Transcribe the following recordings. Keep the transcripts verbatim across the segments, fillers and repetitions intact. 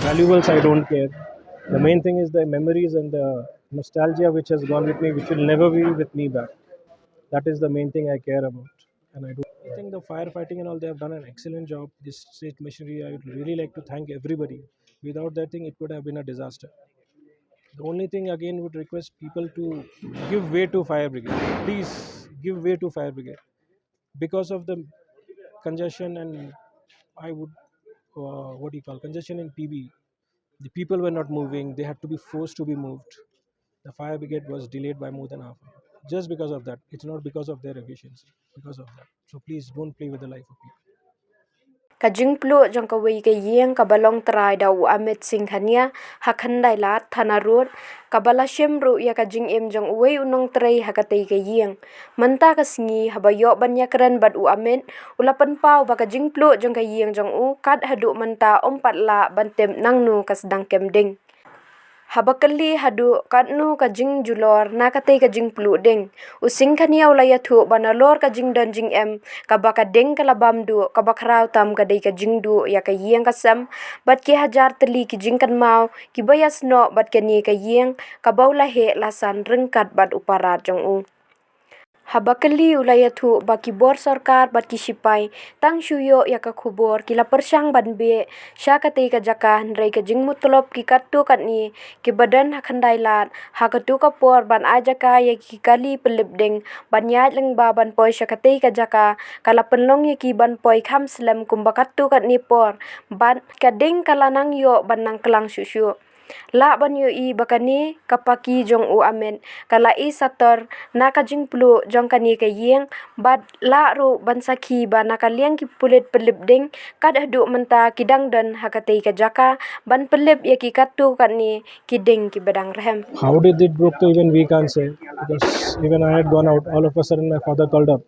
Valuables, I don't care. The main thing is the memories and the nostalgia which has gone with me, which will never be with me back. That is the main thing I care about. And I do. I think the firefighting and all, they have done an excellent job. This state machinery, I would really like to thank everybody. Without that thing, it could have been a disaster. The only thing again would request people to give way to fire brigade. Please give way to fire brigade because of the congestion and I would uh, what do you call congestion in P B. The people were not moving. They had to be forced to be moved. The fire brigade was delayed by more than half an hour just because of that. It's not because of their efficiency. Because of that. So please don't play with the life of people. Ka jingpluh jong kawei ka ïing kaba long trai da u Amit Singh Khania ha Khyndai Lad, Thana Road, kaba la shim ruh ïa ka jingim jong uwei u nongtrei ha katei ka ïing. Mynta ka sngi haba ïoh ban ïakren bad u Amit, u la pynpaw ba ka jingpluh jong ka ïing jong u kat haduh mynta um pat lah ban tip nangno ka sdang kem ding. Haba kylli haduh katno ka jingjulor na katei ka jingpluh ding, u Singh Khania u la ïathuh ba nalor ka jingdon jingem kaba ka ding ka la bam duh, kaba khraw tam ka dei ka jingduh ïa ka ïing ka sem bad ki hajar tylli ki jingkynmaw kiba ïasnoh bad kane ka ïing kaba u la heh la san ryngkat bad u parad jong u. Haba kylli u la ïathuh ba ki bor sorkar bad ki shipai tang shu ïoh ïa ka khubor ki la pyrshang ban beh sha katei ka jaka, hynrei ka jingmutlop ki katto katne kiba don ha Khyndai Lad ha kato ka por ban ai jaka ïa ki kali pynlip ding ban ïaid lyngba ban poi sha katei ka jaka ka la pynlong ïa ki ban poi kham slem kumba katto katne por bad ka ding ka la nang ïoh ban nang klang shuh shuh. Lah ban ïohi ba kane ka paki jong u Amit ka la i sator na ka jingpluh jong kane ka ïing bad lah ruh ban sakhi ba na ka liang ki pulit pynlip ding kat haduh mynta ki dang don ha katei ka jaka ban pynlip ïa ki katto katne ki ding kiba dang rhem. How did it broke through? Even we can't say because even I had gone out. All of a sudden, my father called up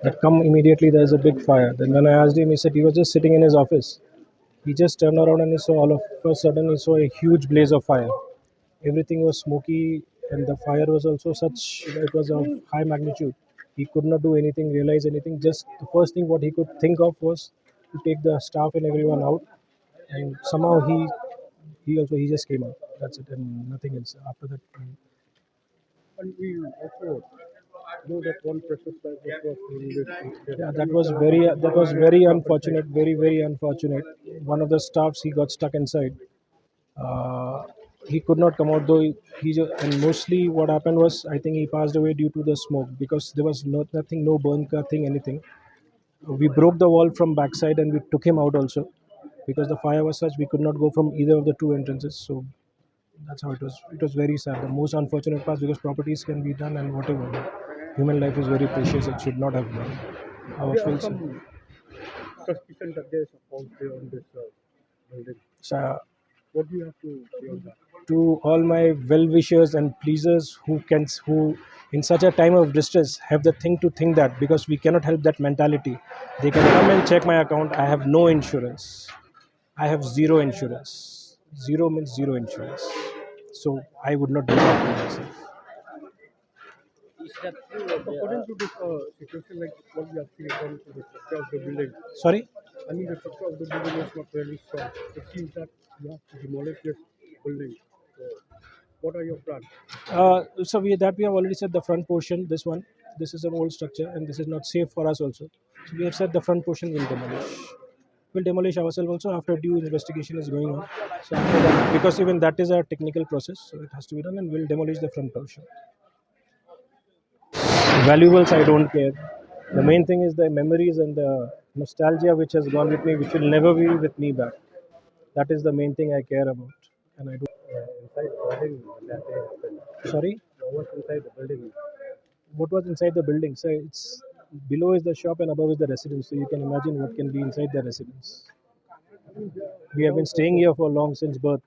that come immediately. There's a big fire. Then when I asked him, he said he was just sitting in his office. He just turned around and he saw all of a sudden he saw a huge blaze of fire. Everything was smoky and the fire was also such it was of high magnitude. He could not do anything, realize anything. Just the first thing what he could think of was to take the staff and everyone out. And somehow he he also he just came out. That's it and nothing else. After that, And we also know that one precious life was lost during this incident. Yeah, that was very that was very unfortunate, very very unfortunate. One of the staffs, he got stuck inside. Uh, he could not come out though. He, he ju- and mostly what happened was I think he passed away due to the smoke because there was no nothing, no burn ka thing, anything. We broke the wall from backside and we took him out also because the fire was such we could not go from either of the two entrances. So that's how it was. It was very sad. The most unfortunate part because properties can be done and whatever. Human life is very precious. It should not have gone. Our There are full some suspicion that there is a fault there on this uh, building. So What do you have to say on that? To all my well-wishers and pleasers who can who in such a time of distress have the thing to think that because we cannot help that mentality, they can come and check my account. I have no insurance. I have zero insurance. Zero means zero insurance. So I would not do that to myself. According to this uh, situation, like what we have seen according to the structure of the building, Sorry. I mean the structure of the building is not very strong. It seems that you have to demolish this building. So what are your plans? Uh, so we that we have already said the front portion. This one, this is an old structure, and this is not safe for us also. So we have said the front portion will demolish. We'll demolish ourselves also after due investigation is going on. So after that, because even that is a technical process, so it has to be done, and we'll demolish the front portion. Valuables, I don't care. The main thing is the memories and the nostalgia which has gone with me, which will never be with me back. That is the main thing I care about, and I do. Uh, inside the building when that day happened, Sorry, what was inside the building? What was inside the building? So it's below is the shop and above is the residence. So you can imagine what can be inside the residence. We have been staying here for long since birth.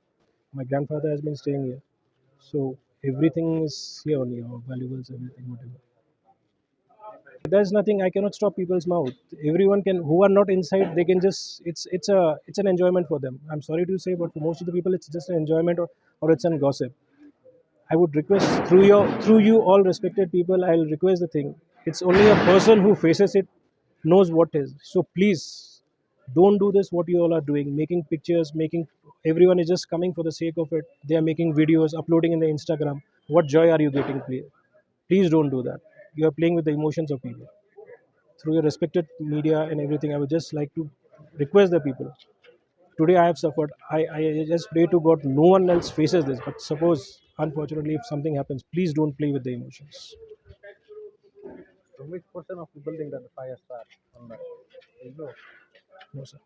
My grandfather has been staying here, so everything is here only. Our valuables, everything, whatever. There's nothing. I cannot stop people's mouth. Everyone can, who are not inside, they can just. It's it's a it's an enjoyment for them. I'm sorry to say, but for most of the people, it's just an enjoyment or, or it's an gossip. I would request through your through you all respected people. I'll request the thing. It's only a person who faces it knows what is. So please don't do this what you all are doing, making pictures, making Everyone is just coming for the sake of it. They are making videos, uploading in the Instagram. What joy are you getting? Please, please don't do that. You are playing with the emotions of people. Through your respected media and everything, I would just like to request the people. Today I have suffered. I, I just pray to God no one else faces this. But suppose, unfortunately, if something happens, please don't play with the emotions. From which portion of the building that the fire started? On that? You know? No, sir.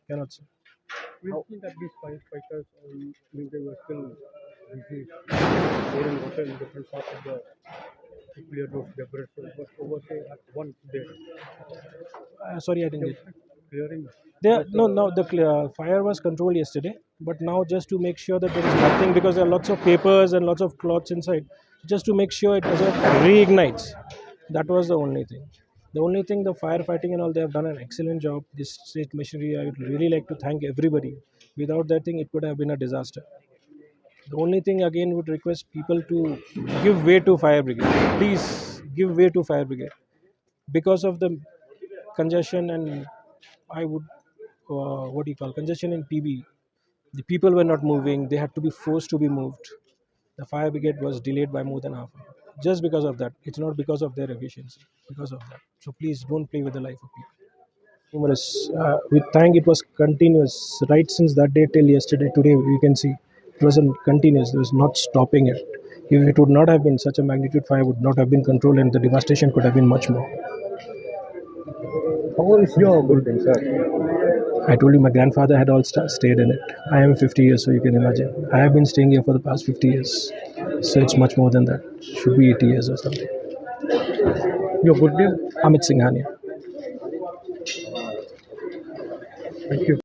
Cannot say. We've seen that these firefighters, um, I mean, they were still busy pouring water in different parts of the to clear those debris. So it was over, say, at one there. Uh, sorry, I didn't get. Clearing. There, no, no. The clear, fire was controlled yesterday, but now just to make sure that there is nothing, because there are lots of papers and lots of cloths inside, just to make sure it doesn't reignites. That was the only thing. The only thing, the firefighting and all, they have done an excellent job. This state machinery, I would really like to thank everybody. Without that thing, it could have been a disaster. The only thing again would request people to give way to fire brigade. Please give way to fire brigade because of the congestion and I would, uh, what do you call, congestion in P B. The people were not moving. They had to be forced to be moved. The fire brigade was delayed by more than half an hour just because of that. It's not because of their efficiency, because of that. So please don't play with the life of people. Humorous. Uh, we thank it was continuous right since that day till yesterday. Today we can see it wasn't continuous. There was not stopping it. If it would not have been such a magnitude, fire would not have been controlled, and the devastation could have been much more. How old is your building, sir? I told you my grandfather had all sta stayed in it. I am fifty years, so you can imagine. I have been staying here for the past fifty years, so it's much more than that. Should be eighty years or something. Your good name? Amit Singhania. Thank you.